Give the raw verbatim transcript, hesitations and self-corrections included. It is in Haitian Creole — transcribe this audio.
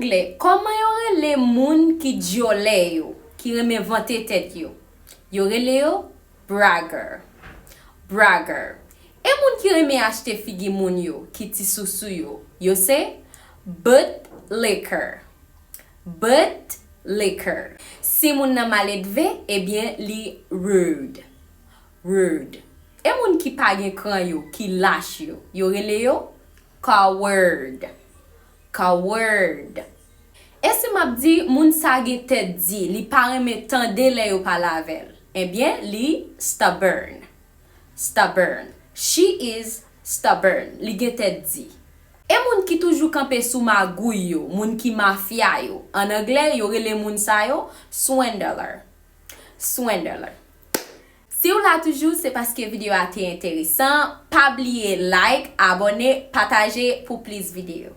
Anglè, kòman yo rele moun ki dyòlè yo, ki renmen vante tèt yo? Yo rele yo bragger. Bragger. E moun ki renmen achte figi moun yo, ki ti sousou yo, yo se bootlicker. Bootlicker. Si moun nan maledve, ebyen, li rude. Rude. E moun ki pa gen kran yo, ki lach yo, yo rele yo coward. Coward. E si m ap di, moun sa gen tèt di, li pa renmen tande lè yo pale avè l? Ebyen, li stubborn. Stubborn. She is stubborn. Li gen tèt di. E moun ki toujou kanpe sou magouy yo, moun ki mafya yo, an anglè, yo rele moun sa yo swindler. Swindler. Si w la toujou, se paske videyo a te enteresan. Pa bliye like, abòne, pataje pou plis videyo.